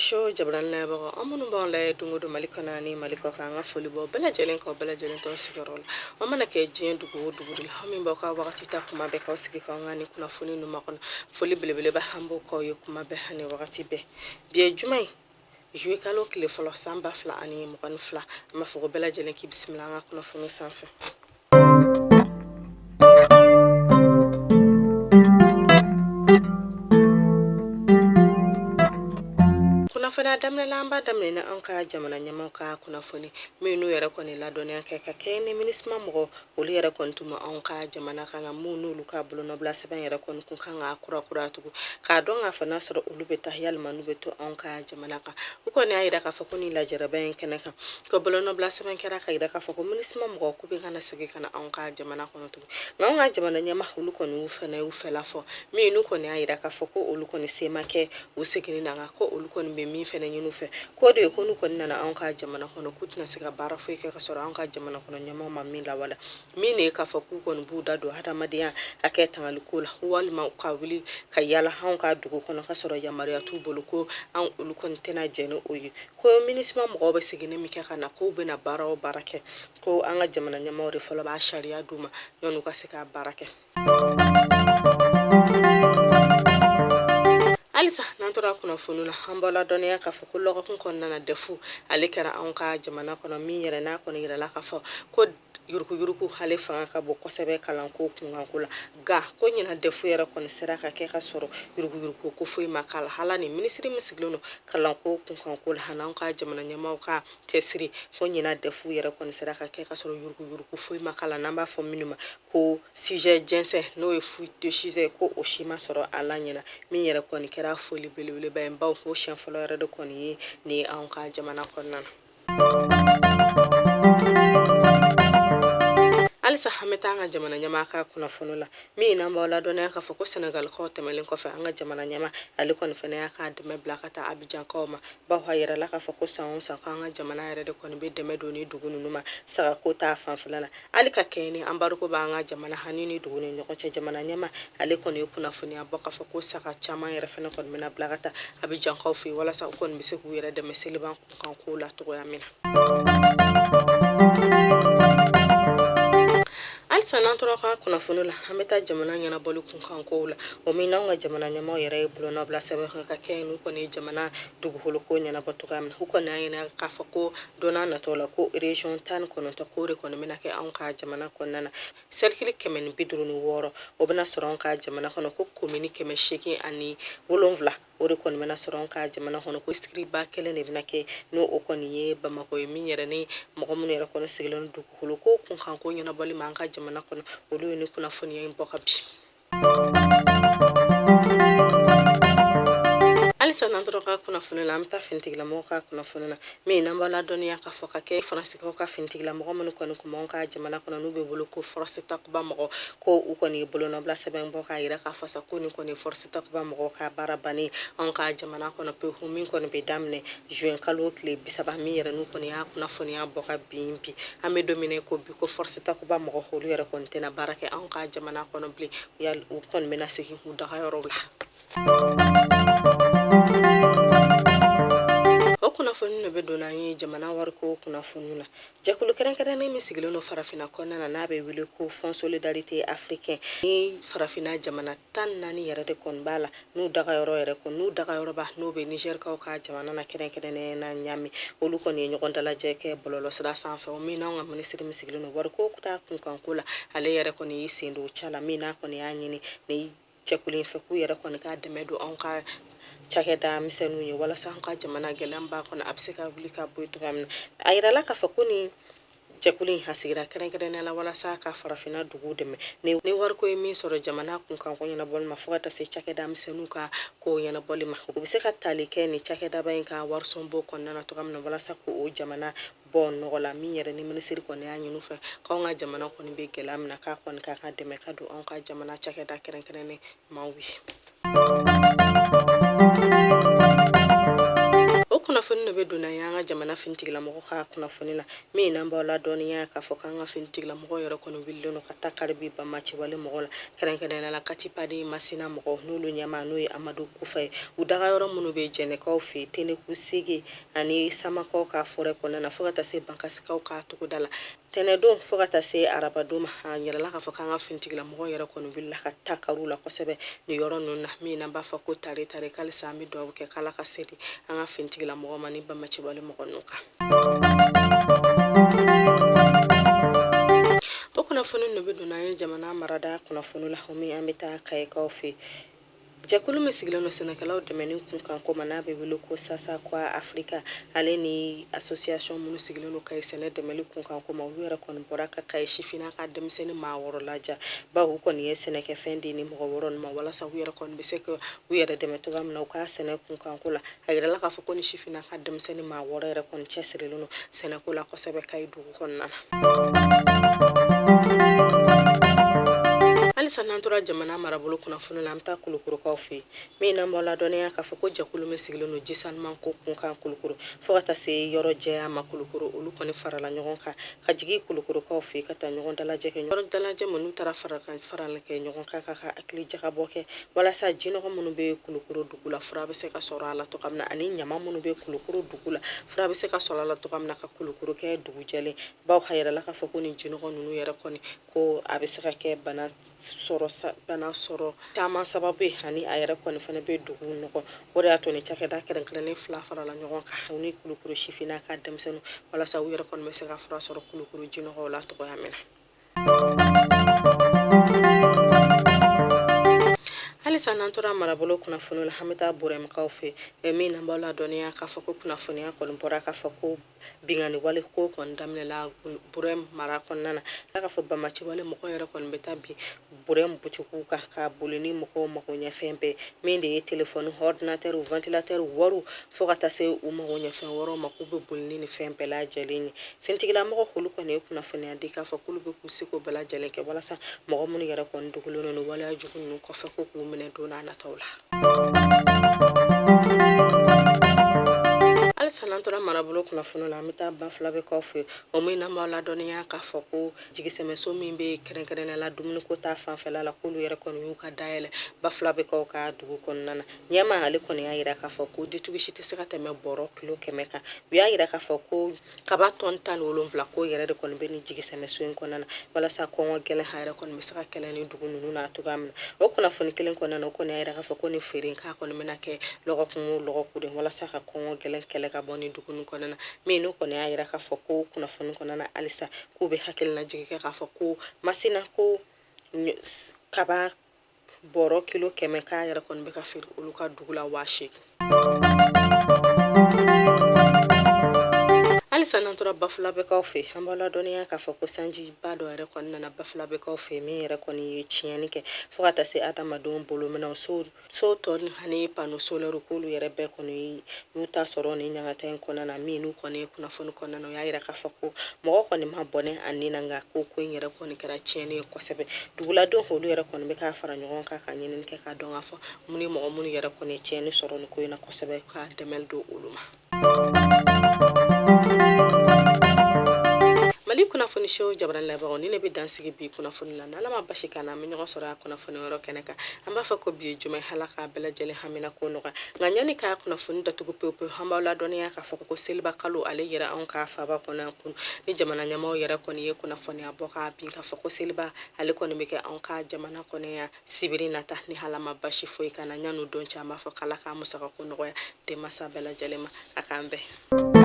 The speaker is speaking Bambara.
show jabarani lajɛbagaw, an minnu b'an lajɛ don o don Mali kɔnɔ ani Mali kɔkan, an ka foli b'aw bɛɛ lajɛlen k'aw bɛɛ lajɛlen to sigiyɔrɔ la. Aw mana kɛ diɲɛ dugu o dugu de la, aw min b'aw ka wagati ta kuma bɛɛ k'aw sigi k'an ka nin kunnafoni ninnu makɔnɔ, foli belebeleba an b'o k'aw ye kuma bɛɛ ani wagati bɛɛ. Bi ye juma ye, juillet kalo tile fɔlɔ, san 2022. An b'a fɔ ko bɛɛ lajɛlen k'i bisimila an ka kunnafoni sanfɛ. Kunnafoniya daminɛ la, an b'a daminɛ ni an ka jamana ɲɛmaaw ka kunnafoni minnu yɛrɛ kɔni ladɔnniya kɛ ka kɛɲɛ ni MINUSMA mɔgɔ olu yɛrɛ kɔni tun bɛ anw ka jamana kan na, minnu n'olu ka bolonɔbila sɛbɛn yɛrɛ kɔni kun kan ka kurakuraya tugun k'a dɔn k'a fɔ n'a sɔrɔ olu bɛ taa yalima n'u bɛ to anw ka jamana kan. U kɔni y'a yira k'a fɔ ko nin lajɛrɛba in kɛnɛ kan, ko bolonɔbila sɛbɛn kɛra ka yira k'a fɔ ko MINUSMA mɔgɔw k'u bɛ ka na segin ka na anw ka jamana kɔnɔ tugun. Nka anw ka jamana ɲɛmaa olu kɔni y'u fana y'u fɛla fɔ, min n'u kɔni y'a yira k'a fɔ ko olu kɔni se ma kɛ u seginni na, nka ko olu kɔni bɛ min fana ɲini u fɛ, k'o de ye ko n'u kɔni nana anw ka jamana kɔnɔ, k'u tɛna se ka baara foyi kɛ ka sɔrɔ anw ka jamana kɔnɔ ɲɛmaaw ma min lawaleya, min de ye k'a fɔ k'u kɔni b'u da don hadamadenya hakɛ tangali ko la, walima ka wuli ka yala anw ka dugu kɔnɔ ka sɔrɔ yamaruya t'u bolo, ko an olu kɔni tɛna jɛn ni o ye. Ko MINUSMA mɔgɔw bɛ seginni min kɛ ka na, k'u bɛna baara o baara kɛ, ko an ka jamana ɲɛmaaw de fɔlɔ b'a sariya d'u ma yanni u ka se k'a baara kɛ. Halisa n'an tora kunnafoni na, an b'aw ladɔnniya k'a fɔ ko lɔgɔkun kɔnɔna na, DEF ale kɛra anw ka jamana kɔnɔ, min yɛrɛ n'a kɔni yirala k'a fɔ ko yuruguyurugu ale fanga ka bon kosɛbɛ kalanko kunkanko la. Nka ko ɲinan DEF yɛrɛ kɔni sera ka kɛ ka sɔrɔ yuruguyurugu ko foyi ma k'a la. Hala ni minisiri min sigilen don kalanko kunkanko la, an'an ka jamana ɲɛmaaw ka cɛsiri, ko ɲinan DEF yɛrɛ kɔni sera ka kɛ ka sɔrɔ yuruguyurugu foyi ma k'a la, n'an b'a fɔ minnu ma ko sujet jɛnsɛn, n'o ye fuite de sujet, ko o si ma sɔrɔ a la ɲinan, min yɛrɛ kɔni kɛra foli belebeleba ye, bawo o siɲɛ fɔlɔ yɛrɛ de kɔni ye nin ye anw ka jamana kɔnɔna na. Halisa an bɛ taa an ka jamana ɲɛmaa ka kunnafoni la, min n'an b'aw ladɔnniya k'a fɔ ko Senegalikaw tɛmɛlen kɔfɛ, an ka jamana ɲɛmaa ale kɔni fana y'a ka dɛmɛ bila ka taa Abijankaw ma, bawo a yirala k'a fɔ ko san o san ko an ka jamana yɛrɛ de kɔni bɛ dɛmɛ don ni dugu ninnu ma sagako ta fanfɛla la. Hali ka kɛɲɛ ni embargo b'an ka jamana ani ni dugu ni ɲɔgɔn cɛ, jamana ɲɛmaa ale kɔni ye kunnafoniya bɔ k'a fɔ ko saga caman yɛrɛ fana kɔni bɛna bila ka taa Abijankaw fɛ yen, walasa u kɔni bɛ se k'u yɛrɛ dɛmɛ seliba kunkanko la cogoya min na. Halisa n'an tora ka kunnafoni la, an bɛ taa jamana ɲɛnabɔli kunkankow la, o min n'anw ka jamana ɲɛmaaw yɛrɛ ye bolonɔbila sɛbɛn kɛ ka kɛɲɛ n'u kɔni ye jamana dugukolo ko ɲɛnabɔ cogoya min na. U kɔni y'a yira k'a fɔ ko don n'a nataw la, ko région 19, k'o de kɔni bɛna kɛ anw ka jamana kɔnɔna na. Cercle 156, o bɛna sɔrɔ anw ka jamana kɔnɔ, ko commune 807, o de kɔni bɛna sɔrɔ anw ka jamana kɔnɔ, ko district ba kelen de bɛna kɛ, n'o o kɔni ye Bamakɔ ye, min yɛrɛ ni mɔgɔ minnu yɛrɛ kɔni sigilen don dugukolo ko kunkanko ɲɛnabɔli ma an ka jamana kɔnɔ, olu ye ni kunnafoniya in bɔ ka bi. Halisa n'an tora ka kunnafoni la, an bɛ taa finitigilamɔgɔw ka kunnafoni na, min n'an b'a ladɔnniya k'a fɔ ka kɛ Faransikaw ka finitigilamɔgɔ minnu kɔni kun b'anw ka jamana kɔnɔ, n'u bɛ wele ko Force Takuba mɔgɔ, ko u kɔni ye bolonɔbila sɛbɛn bɔ k'a yira k'a fɔ sa ko nin kɔni ye Force Takuba mɔgɔw ka baara bannen anw ka jamana kɔnɔ pewu, min kɔni bɛ daminɛ juin kalo tile 30, min yɛrɛ n'u kɔni y'a kunnafoniya bɔ ka bin bi. An bɛ don min na ko bi, ko Force Takuba mɔgɔ olu yɛrɛ kɔni tɛna baara kɛ anw ka jamana kɔnɔ bilen, u kɔni bɛna segin u dagayɔrɔw la. O kunnafoni de bɛ don n'an ye jamana wariko kunnafoni na. Jɛkulu kɛrɛnkɛrɛnnen min sigilen don farafinna kɔnɔna na, n'a bɛ wele ko Fonds solidarité africain, ni farafinna jamana 14 yɛrɛ de kɔni b'a la, n'u dagayɔrɔ yɛrɛ kɔni n'u dagayɔrɔba n'o bɛ Nizɛrikaw ka jamana na, kɛrɛnkɛrɛnnenya na Ɲame, olu kɔni ye ɲɔgɔn dalajɛ kɛ bɔlɔlɔsira sanfɛ, o min n'anw ka minisiri min sigilen don wariko ta kunkanko la, ale yɛrɛ kɔni y'i sen don o ca la, min n'a kɔni y'a ɲini ni jɛkulu in fɛ k'u yɛrɛ kɔni ka dɛmɛ don anw ka cakɛda misɛnninw ye, walasa an ka jamana gɛlɛya b'a kɔnɔ, a bɛ se ka wuli ka bɔ yen cogoya min na. A yirala k'a fɔ ko ni jɛkulu in a sigira kɛrɛnkɛrɛnnenya la walasa ka farafinna duguw dɛmɛ ni wariko ye min sɔrɔ jamana kunkanko ɲɛnabɔli ma, fo ka taa se cakɛda misɛnninw ka ko ɲɛnabɔli ma. U bɛ se ka tali kɛ ni cakɛdaba in ka warisonbo kɔnɔna na cogoya min na, walasa k'o jamana bɔ nɔgɔ la, min yɛrɛ ni minisiri kɔni y'a ɲini u fɛ k'anw ka jamana kɔni bɛ gɛlɛya min na, k'a kɔni ka kan dɛmɛ ka don anw ka jamana cakɛda kɛrɛnkɛrɛnnen maaw ye. O kunnafoni kunnafoni de bɛ donna an ka jamana finitigilamɔgɔ ka kunnafoni la, min n'an b'aw ladɔnniya k'a fɔ k'an ka finitigilamɔgɔ yɛrɛ kɔni wulilen don ka taa kari bi banbaanciwale mɔgɔ la, kɛrɛnkɛrɛnnenya la Katipa ni Masina mɔgɔ, n'olu ɲɛmaa n'o ye Amadu Kufa ye. U daga yɔrɔ minnu bɛ Jɛnɛkaw fɛ, Teneku, Sege ani Samakaw ka forêt kɔnɔna na, fo ka taa se Bankasikaw ka togoda la, tɛnɛndon fo ka taa se arabadon ma, a yirala k'a fɔ k'an ka finitigilamɔgɔ yɛrɛ kɔni wulila ka taa kari u la kosɛbɛ nin yɔrɔ ninnu na, min n'an b'a fɔ ko tare tare. Halisa an bɛ dugawu kɛ k'Ala ka se di an ka finitigilamɔgɔ ma ni banbaanciwale mɔgɔ ninnu kan. O kunnafoni de bɛ don an ye jamana marada kunnafoni la, o min an bɛ taa Kayikaw fɛ. Jɛkulu min sigilen don sɛnɛkɛlaw dɛmɛni kunkan ko ma, n'a bɛ wele ko Sasa kwa Afrika, ale ni association minnu sigilen don Kayi sɛnɛ dɛmɛli kunkan ko ma, olu yɛrɛ kɔni bɔra ka Kayi sifinna ka denmisɛnnin maa 6 laja, bawo u kɔni ye sɛnɛkɛfɛn di ni mɔgɔ 6 ninnu ma, walasa u yɛrɛ kɔni bɛ se ka u yɛrɛ dɛmɛ cogoya min na u ka sɛnɛ kunkan ko la. A yirala k'a fɔ ko ni sifinna ka denmisɛnnin maa 6 yɛrɛ kɔni cɛsirilen don sɛnɛko la kosɛbɛ Kayi dugu kɔnɔna na. Halisa n'an tora jamana marabolo kunnafoni la, an bɛ taa Kulukorokaw fɛ yen, min n'an b'aw ladɔnniya k'a fɔ ko jɛkulu min sigilen don ji sanuman ko kunkan Kulukoro fo ka taa se yɔrɔ jɛya ma Kulukoro, olu kɔni farala ɲɔgɔn kan ka jigin Kulukorokaw fɛ yen ka taa ɲɔgɔn dalajɛ kɛ. Ɲɔgɔn dalajɛ min n'u taara farali kɛ ɲɔgɔn kan ka hakili jagabɔ kɛ walasa jinɔgɔ minnu bɛ Kulukoro dugu la, fura bɛ se ka sɔrɔ a la cogoya min na, ani ɲama minnu bɛ Kulukoro dugu la, fura bɛ se ka sɔrɔ a la cogoya min na ka Kulukoro kɛ dugu jɛlen, bawo a yirala k'a fɔ ko nin jinɔgɔ ninnu yɛrɛ kɔni ko a bɛ se ka kɛ bana sɔrɔ caman sababu ye, ani a yɛrɛ kɔni fana bɛ dugu nɔgɔ. O de y'a to ni cakɛda kɛrɛnkɛrɛnnen 2 farala ɲɔgɔn kan, u ni Kulukoro sifinna ka denmisɛnninw, walasa u yɛrɛ kɔni bɛ se ka fura sɔrɔ Kulukoro jinɔgɔw la cogoya min na. Halisa n'an tora marabolo kunnafoni la, an bɛ taa Burɛmukaw fɛ yen, min n'an b'aw ladɔnniya k'a fɔ ko kunnafoniya kɔni bɔra k'a fɔ ko binkanni wale ko kɔni daminɛla Burɛmu mara kɔnɔna na. K'a fɔ banbaanci wale mɔgɔ yɛrɛ kɔni bɛ taa bin Burɛmu butikiw kan ka boli ni mɔgɔw mago ɲɛfɛn bɛɛ, min de ye telefɔni, ordinateur, ventilateur, wariw, fo ka taa se u mago ɲɛfɛn wɛrɛw ma, k'u bɛ boli ni nin fɛn bɛɛ lajɛlen ye. Finitigilamɔgɔ olu kɔni ye kunnafoniya di k'a fɔ k'olu bɛ k'u seko bɛɛ lajɛlen kɛ walasa mɔgɔ minnu yɛrɛ kɔni dogolen don nin waleya jugu ninnu kɔfɛ, ko k'u minɛ don n'a nataw la. Halisa n'an tora marabolo kunnafoni la, an bɛ taa Bafulabɛkaw fɛ, o min n'an b'aw ladɔnniya k'a fɔ ko jigisɛmɛso min bɛ kɛrɛnkɛrɛnnenya la dumuniko ta fanfɛla la, k'olu yɛrɛ kɔni y'u ka dayɛlɛ Bafulabɛkaw ka dugu kɔnɔna na. Ɲɛmaa ale kɔni y'a yira k'a fɔ ko ditigi si tɛ se ka tɛmɛ bɔrɔ kilo 100 kan. U y'a yira k'a fɔ ko kaba tɔni 17 ko yɛrɛ de kɔni bɛ nin jigisɛmɛso in kɔnɔna na, walasa kɔngɔ gɛlɛn a yɛrɛ kɔni bɛ se ka kɛlɛ ni dugu ninnu na cogoya min na. O kunnafoni kelen kɔnɔna na, o kɔni y'a yira k'a fɔ ko nin feere k'a kɔni bɛna kɛ lɔgɔkun o lɔgɔkun de, walasa ka kɔngɔ gɛlɛn kɛlɛ ka bɔ nin dugu ninnu kɔnɔna na. Min n'o kɔni y'a yira k'a fɔ ko kunnafoni kɔnɔna na halisa k'u bɛ hakililajigin kɛ k'a fɔ ko Masina ko kaba bɔrɔ kilo 100 k'a yɛrɛ kɔni bɛ ka feere olu ka dugu la 8000. Halisa n'an tora Bafulabɛkaw fɛ, an b'aw ladɔnniya k'a fɔ ko sanjiba dɔ yɛrɛ kɔni nana Bafulabɛkaw fɛ, min yɛrɛ kɔni ye tiɲɛni kɛ fo ka taa se adamadenw bolominɛw, so tɔ ani panneau solaire, k'olu yɛrɛ bɛɛ kɔni y'u ta sɔrɔ ni ɲangata in kɔnɔna na. Min n'u kɔni ye kunnafoni kɔnɔna na, u y'a yira k'a fɔ ko mɔgɔ kɔni ma bɔnɛ a ni na, nka ko in yɛrɛ kɔni kɛra tiɲɛni ye kosɛbɛ. Duguladenw olu yɛrɛ kɔni bɛ k'a fara ɲɔgɔn kan ka ɲinini kɛ k'a dɔn k'a fɔ mun ni mɔgɔ minnu yɛrɛ kɔni ye tiɲɛni sɔrɔ nin ko in na kosɛbɛ, ka dɛmɛ don olu ma. Mali kunnafoni so jabarani lajɛbagaw, ni ne bɛ dan sigi bi kunnafoni la. N'Ala ma basi k'an na, an bɛ ɲɔgɔn sɔrɔ a kunnafoni wɛrɛ kɛnɛ kan. An b'a fɔ ko bi ye juma ye, Ala k'a bɛɛ lajɛlen hamina ko nɔgɔya. Nka yanni ka kunnafoni datugu pewu pewu, an b'aw ladɔnniya k'a fɔ ko seliba kalo ale yɛrɛ anw ka faaba kɔnɔ yan kun, ni jamana ɲɛmaaw yɛrɛ kɔni ye kunnafoniya bɔ k'a bin k'a fɔ ko seliba ale kɔni bɛ kɛ anw ka jamana kɔnɔ yan sibiri nata, ni Ala ma basi foyi k'an na. Yan'o don cɛ, an b'a fɔ k'Ala k'a musaka ko nɔgɔya denmansa bɛɛ lajɛlen ma. A k'an bɛn.